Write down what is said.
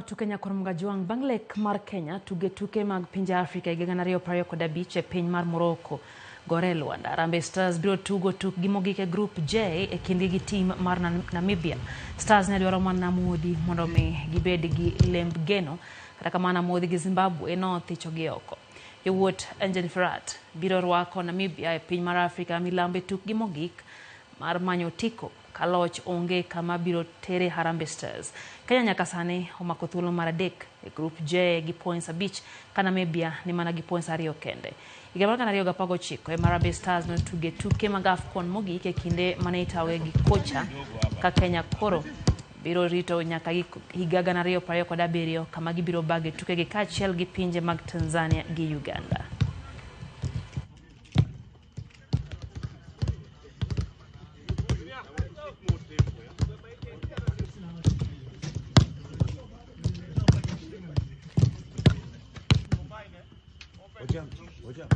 tuke nyakor Mgajwang' bang' lek mar Kenya tuge tuke mag pinje Afrika higa 2025 e piny mar Morocco gore e lwanda. Harambee Stars biro tugo tukgi mogik e grup J e kindgi gi tim mar Namibia. Stars ne dwaro mana modhi mondo mi gibed gi lemb geno, kata kamano modhi gi Zimbabwe nothichogi oko. Yawuot Engin Firat biro rwako Namibia e piny mar Afrika milambo e tukgi mogik mar manyo otiko ka loch onge kama biro tere Harambee Stars. Kenya nyaka sani omako thuolo mar adek e grup J gi points 5 ka Namibia ni mana gi points 2 kende. Higa mar 2019 ema Harambee Stars notuge tuke mag AFCON mogik e kinde mane itawe gi kocha ka Kenya koro biro rito nyaka higa 2027 kama gibiro bage tukegi kaachiel gi pinje mag Tanzania gi Uganda. Hocam, hocam.